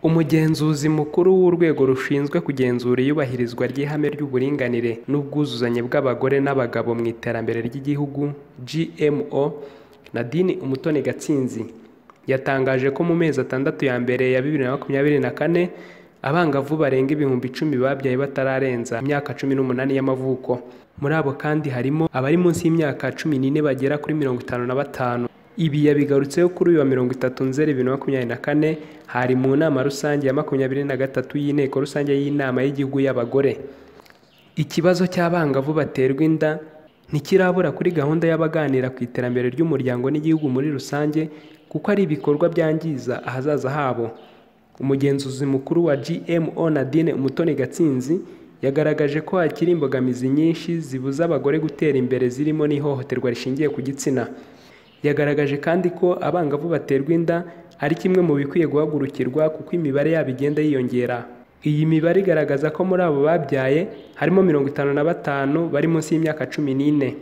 Umugenzuzi mukuru w'urwego rushinzwe kugenzura iyubahirizwa ry'ihame ry'uburinganire n'ubwuzuzanye bw'abagore n'abagabo mu iterambere ry'igihugu GMO, Nadine Umutoni Gatsinzi, yatangaje ko mu mezi 6 ya mbere ya 2024 abangavu barenga 10,000 babyaye batararenza imyaka 18 y'amavuko. Muri abo kandi harimo abari munsi y'imyaka 14 bagera kuri 55. Ibi yabigarutseho kuri uyu wa 30 Nzeri 2024 hari mu nama rusange ya 23 y'inteko rusange y'inama y'igihugu y'abagore. Ikibazo cy'abangavu baterwa inda ntikirabura kuri gahunda y'abaganira ku iterambere ry'umuryango n'igihugu muri rusange, kuko ari ibikorwa byangiza ahazaza habo. Umugenzuzi mukuru wa GMO Nadine Umutoni Gatsinzi yagaragaje ko hakiri imbogamizi nyinshi zibuza abagore gutera imbere, zirimo n'ihohoterwa rishingiye ku gitsina. Yagaragaje kandi ko abangavu baterwa inda ari kimwe mu bikwiye guhagurukirwa, kuko imibare yabo igenda yiyongera. Iyi mibare igaragaza ko muri abo babyaye harimo 55 bari munsi y'imyaka 14,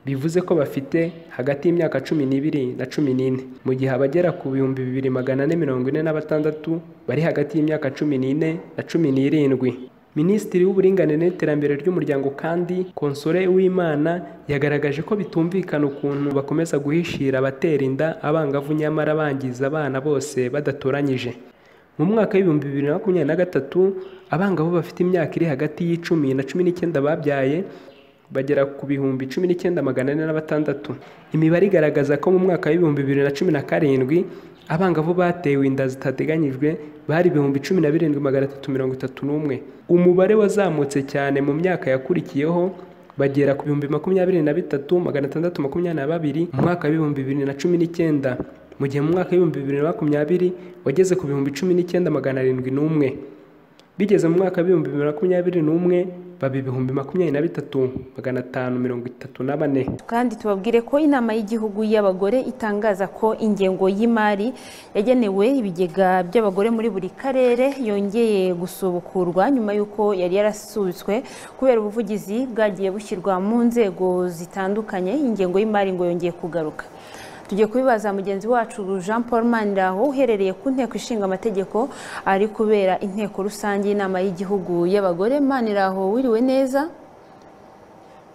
bivuze ko bafite hagati y'imyaka 12 na 14, mu gihe abagera ku 2446 bari hagati y'imyaka 14 na 17. Minisitiri w'Uburinganire n'Iterambere ry'Umuryango kandi Console Uwimana yagaragaje ko bitumvikana ukuntu bakomeza guhishira abatera inda abangavu nyamara bangiza abana bose badatoranyije. Mu mwaka w'ibihumbi 2023 abangavu bafite imyaka iri hagati y'10 na 19 babyaye bagera ku 19,406. Imibare igaragaza ko mu mwaka w'ibihumbi 2017 abangavu batewe inda zitateganyijwe bari 17,331. Umubare wazamutse cyane mu myaka yakurikiyeho bagera ku 23,622 mu mwaka w'ibihumbi 2019, mu gihe mu mwaka w'ibihumbi 2020 wageze ku 19,701. Bigeze mu mwaka w'ibihumbi 2021 baba 23,534. Kandi tubabwire ko inama y'igihugu y'abagore itangaza ko ingengo y'imari yagenewe ibigega by'abagore muri buri karere yongeye gusubukurwa nyuma y'uko yari yarasubitswe kubera ubuvugizi bwagiye bushyirwa mu nzego zitandukanye. Ingengo y'imari ngo yongeye kugaruka. Tugiye kubibaza mugenzi wacu Jean Paul Maniraho uherereye ku nteko ishinga amategeko ari kubera inteko rusange y'inama y'igihugu y'abagore. Maniraho, wiriwe neza?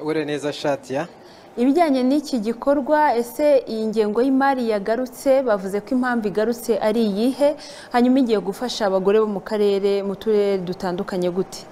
Wiriwe neza Shadia. Ibijyanye n'iki gikorwa, ese iyi ngengo y'imari yagarutse, bavuze ko impamvu igarutse ari iyihe, hanyuma igiye gufasha abagore bo mu karere mu turere dutandukanye gute?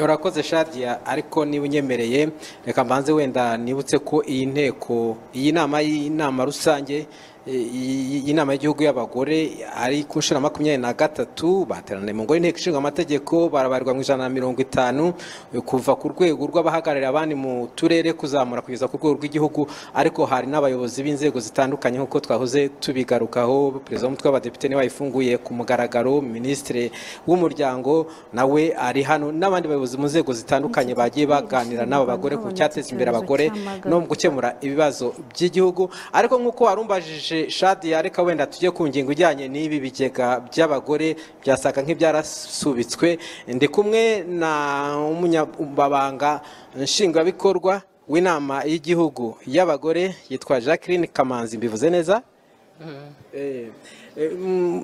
Urakoze Shadia, ariko niba unyemereye reka mbanze wenda nibutse ko iyi nteko, iyi nama y'inama rusange y'inama y'igihugu y'abagore ari ku nshuro 23 bateraniye mu ngoro y'inteko ishinga amategeko, barabarirwa mu 150 kuva ku rwego rw'abahagararira abandi mu turere kuzamura kugeza ku rwego rw'igihugu. Ariko hari n'abayobozi b'inzego zitandukanye nk'uko twahoze tubigarukaho. Perezida w'umutwe w'abadepite niwe wayifunguye ku mugaragaro, minisitiri w'umuryango nawe ari hano, n'abandi bayobozi mu nzego zitandukanye bagiye baganira n'aba bagore ku cyateza imbere abagore no mu gukemura ibibazo by'igihugu. Ariko nk'uko warumbajije Shadia, reka wenda tujye ku ngingo ijyanye n'ibi bigega by'abagore byasaga nk'ibyarasubitswe. Ndi kumwe na umunyamabanga nshingwabikorwa w'inama y'igihugu y'abagore yitwa Jacqueline Kamanzi. Mbivuze neza?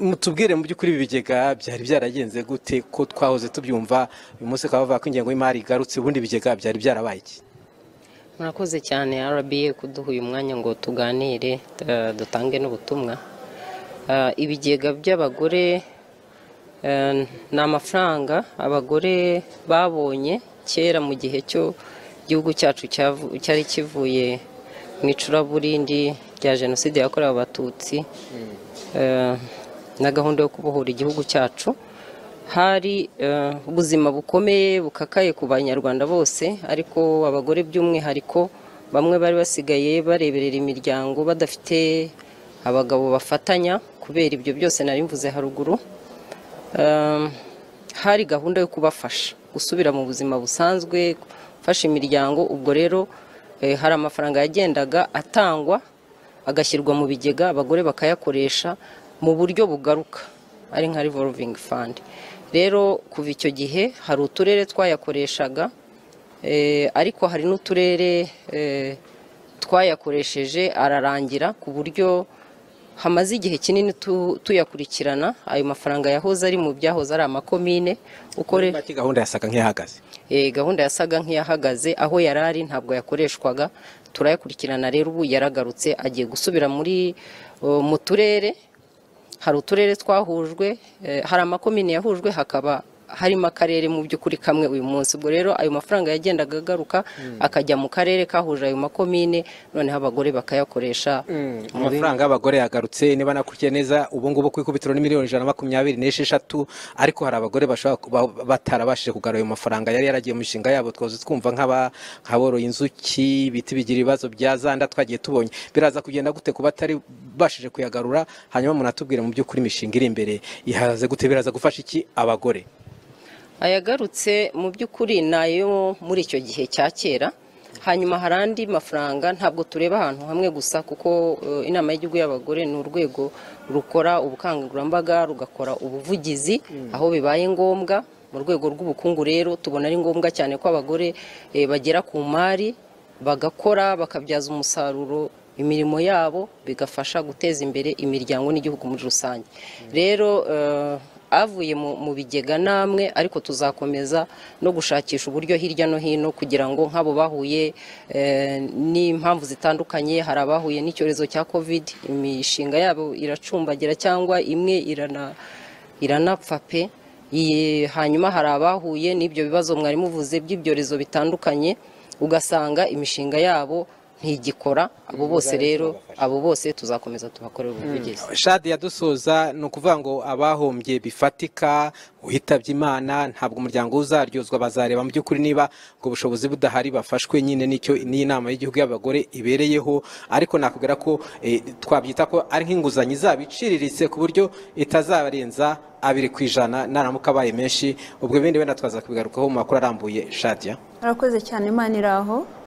Mutubwire mu by'ukuri ibi bigega byari byaragenze gute, ko twahoze tubyumva uyu munsi bakaba bavuga ko ingengo y'imari igarutse, ubundi ibigega byari byarabaye iki? Murakoze cyane RBA kuduha uyu mwanya ngo tuganire, dutange n'ubutumwa. Ibigega by'abagore ni amafaranga abagore babonye kera mu gihe cyo igihugu cyacu cyari kivuye mu icuraburindi rya jenoside yakorewe Abatutsi na gahunda yo kubohora igihugu cyacu. Hari ubuzima bukomeye bukakaye ku banyarwanda bose, ariko abagore by'umwihariko bamwe bari basigaye bareberera imiryango badafite abagabo bafatanya kubera ibyo byose nari mvuze haruguru. Hari gahunda yo kubafasha gusubira mu buzima busanzwe, gufasha imiryango. Ubwo rero hari amafaranga yagendaga atangwa agashyirwa mu bigega, abagore bakayakoresha mu buryo bugaruka, ari nka revolving fund. Rero kuva icyo gihe hari uturere twayakoreshaga, ariko hari n'uturere twayakoresheje ararangira, ku buryo hamaze igihe kinini tuyakurikirana. Ayo mafaranga yahoze ari mu byahoze ari amakomine. Ukore gahunda yasaga nk'iyahagaze, gahunda yasaga nk'iyahagaze, aho yarari ntabwo yakoreshwaga. Turayakurikirana rero, ubu yaragarutse, agiye gusubira muri mu turere. Hari uturere twahujwe, hari amakomine yahujwe, hakaba harimo akarere mu by'ukuri kamwe uyu munsi. Ubwo rero ayo mafaranga yagendaga agaruka akajya mu karere kahuje ayo makomine, noneho abagore bakayakoresha. Amafaranga y'abagore yagarutse, niba nakurikiye neza, ubu ngubu ku ikubitiro ni 126,000,000, ariko hari abagore bashobora batarabashije kugarura ayo mafaranga yari yaragiye mu mishinga yabo. Twaze twumva nk'aboroye inzuki, ibiti bigira ibibazo bya zanda twagiye tubonye. Biraza kugenda gute kuba batari bashije kuyagarura? Hanyuma munatubwire mu by'ukuri imishinga iri imbere ihaze gute, biraza gufasha iki abagore? Ayagarutse mu by'ukuri nayo muri icyo gihe cya kera. Hanyuma hari andi mafaranga, ntabwo tureba ahantu hamwe gusa, kuko inama y'igihugu y'abagore ni urwego rukora ubukangurambaga, rugakora ubuvugizi aho bibaye ngombwa. Mu rwego rw'ubukungu rero tubona ari ngombwa cyane ko abagore bagera ku mari, bagakora, bakabyaza umusaruro imirimo yabo, bigafasha guteza imbere imiryango n'igihugu muri rusange. Rero avuye mu bigega namwe, ariko tuzakomeza no gushakisha uburyo hirya no hino kugira ngo nk'abo bahuye n'impamvu zitandukanye, hari abahuye n'icyorezo cya Covid, imishinga yabo iracumbagira cyangwa imwe iranapfa pe. Hanyuma hari abahuye n'ibyo bibazo mwari muvuze by'ibyorezo bitandukanye, ugasanga imishinga yabo ntigikora. Abo bose rero, abo bose tuzakomeza tubakorera ubuvugizi. Shadi yadusoza, ni ukuvuga ngo abahombye bifatika, uhitabye Imana, ntabwo umuryango uzaryozwa, bazareba mu by'ukuri niba ubwo bushobozi budahari bafashwe nyine, nicyo n'inama y'igihugu y'abagore ibereyeho. Ariko nakubwira ko twabyita ko ari nk'inguzanyo izaba iciriritse ku buryo itazabarenza 2% naramuka abaye menshi. Ubwo ibindi wenda twaza kubigarukaho mu makuru arambuye. Shadia, Murakoze cyane, Imana iraho.